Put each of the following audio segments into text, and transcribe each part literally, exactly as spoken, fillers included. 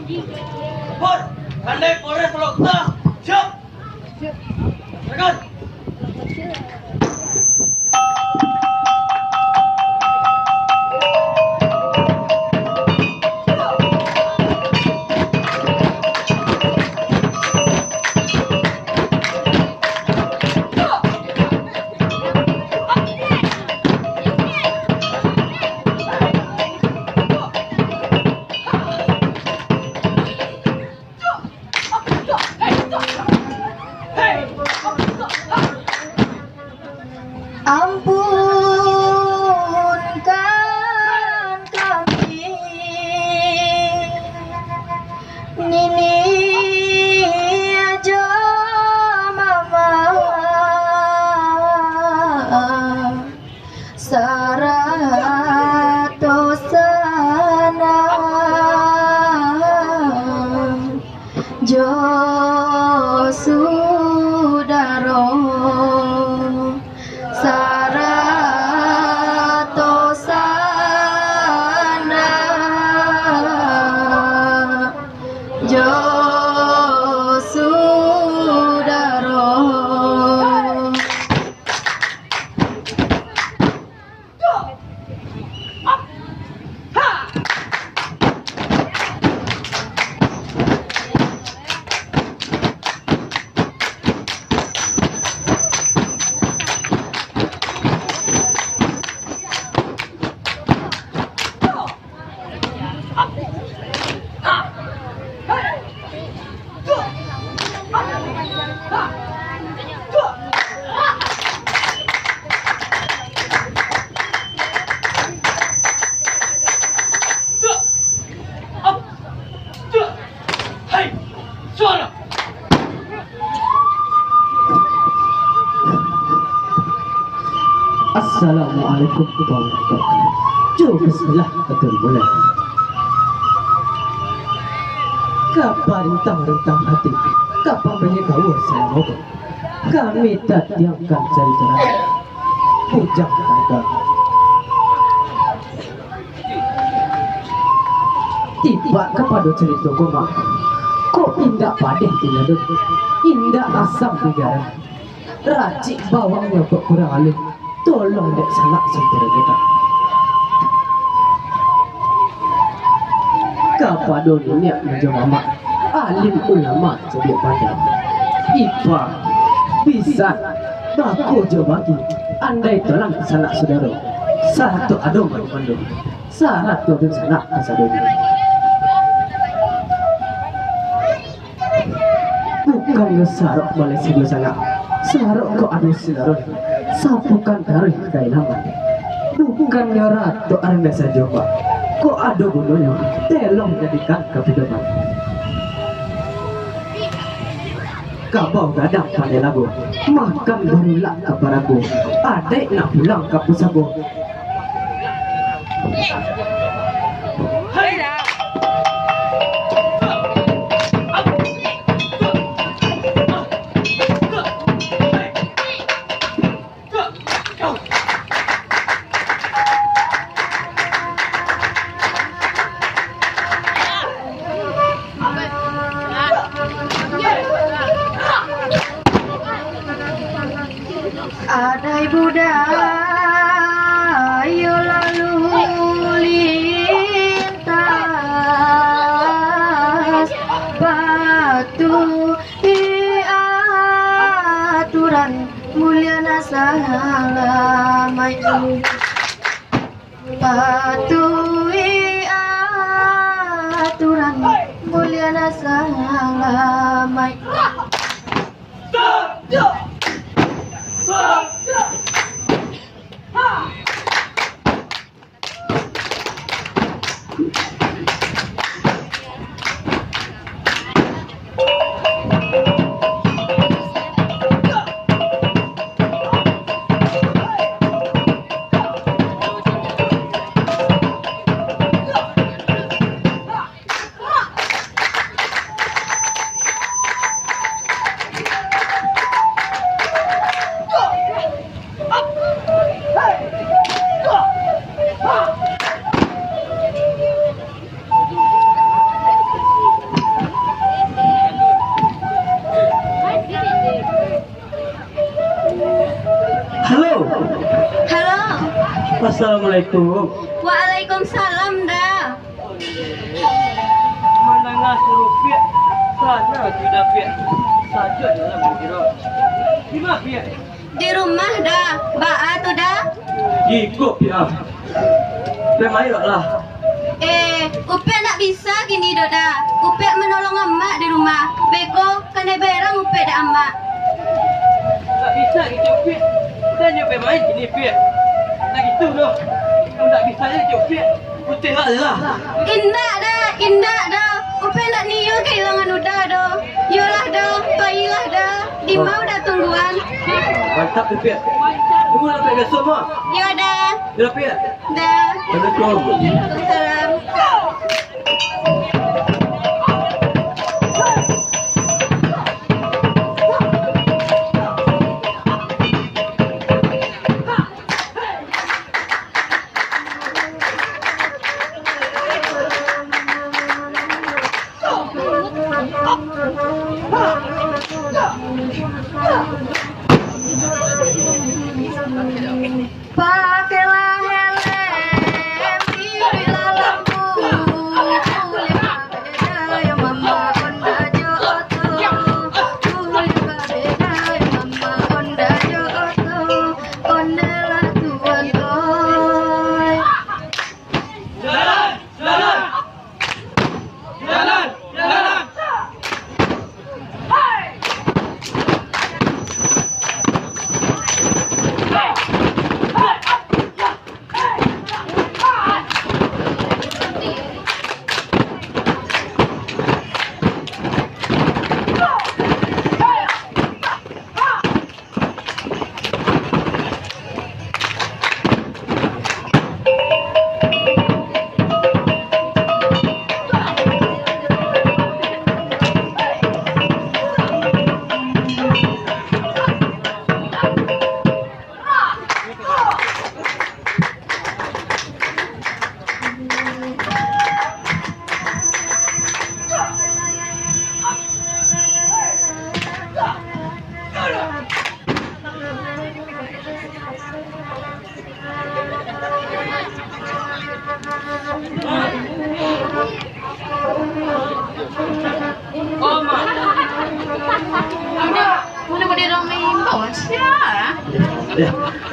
Pur, Kandai Polres Loksah, siap. Siap. Silakan. Ampunkan kami, Nini jo Mama, sarato sanak jo sudaro, sarato sanak jo sudaro. Assalamualaikum warahmatullahi wabarakatuh. Jo, bismillah, batua dimulai. Ka parintah-rintah hati, ka pambana kaua salamo ko. Kami tatiangkan carito rami, Bujang Kandang. Tipak kapado carito ko, Mak, kok indak padeh dilalun, indak asam digaram. Racik bawangnyo kok kurang aluih, tolong dek sanak santaro kita. Kapado niniak jo mamak, alim ulama cadiak pandai, ipa, bisan, bako jo bagi, andai tulang sanak sudaro, sarato ado mandu-mandu, sarato dunsanak kasadonyo. Bukannyo sarok baleh sajo sanak, sarok kok ado sinaron, sapukan taruih ka ilaman. Bukannyo ratok arandai sajo, Pak, kok ado gunonyo, telong jadikan ka pidoman. Kabau gadang pandai lago, makan barulak ka parago, adaik nak pulang ka pusako. Adai budaya lalu lintas, patuhi aturan, mulia nan salamaik. Patuhi aturan, mulia nan salamaik. Assalamualaikum. Waalaikumsalam, Da. Mandanga suruah Piak, sana sudah Piak. Sajo dalam pikiran. Di ma Piak? Di rumah, Da. Baa tu, Da? Iko Piak. Piak mayok lah. Eh, Upek ndak bisa kini doh, Da. Upek manolong amak di rumah. Beko kanai berang Upek dek amak. Ndak bisa gitu, Piak. Bukanyo Piak main kini, Piak. Ndak gitu doh. Ndak bisa ajo, Piak. Putiah lah. Indak, Da. Indak, Da. Upek ndak niyo kahilangan Uda doh. Yolah, Da. Pailah, Da. Di ma Uda tungguan. Mantap tu, Piak. Tunggu lah, Piak, biaso mah. Yo, Da. Yo, Piak. Da. Assalamualaikum. Waalaikumsalam. Pakailah helm, irilah lampu, buliah babeda yo mama Honda jo oto, buliah babeda yo mama Honda jo oto, Honda lah tuan oi. Jalan, jalan. Jalan, jalan.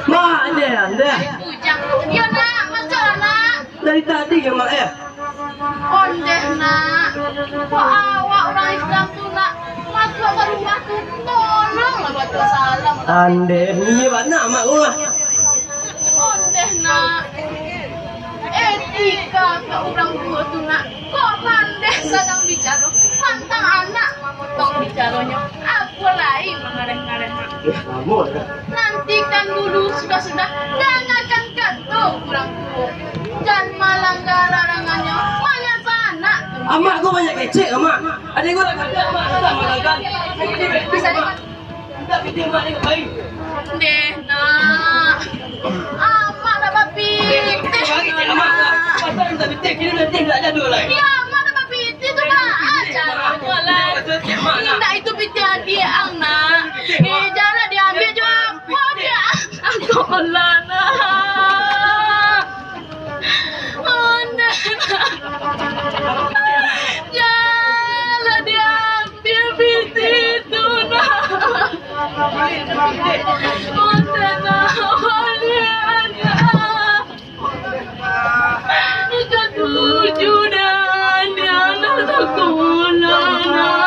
Mak, Andeh, Andeh. Bujang. Yo, Nak, masuaklah, Nak. Dari tadi yo, Mak, eh. Ondeh, Nak. Kok awak urang Islam tu, Nak, masuak ka rumah tu, tolonglah baco salam. Andeh, iyo bana, Mak, rumah. Ondeh, Nak. Etika ka urang tuo tu, Nak. Kok mandeh sadang bicaro, pantang anak mamotong bicaronyo, apo lai mangareh-ngareh, Nak. Eh, lamo, Nak. Nantikan dulu sudah-sudah, dangakan kato urang tuo. Jan malangga larangannyo, manyasa anak tu. Amak ko banyak kecek, Amak. Ado ko lah kata, Amak, salah malangga. Bisa, Mak. Ndeh, Nak. Amak ndak bapitih, Nak. Iyo, Amak ndak bapitih tu, Nak. Ah, caro lah. Indak itu pitih adiak ang, Nak. Eh, jan lah diambiak jo apo adiak ang. Alah, Nak. Ondeh, Nak. Jan lah diambiak pitih tu, Nak. Ondeh, Nak. Ondeh, Nak. Katuju dah, Nak, nak sakolah, Nak.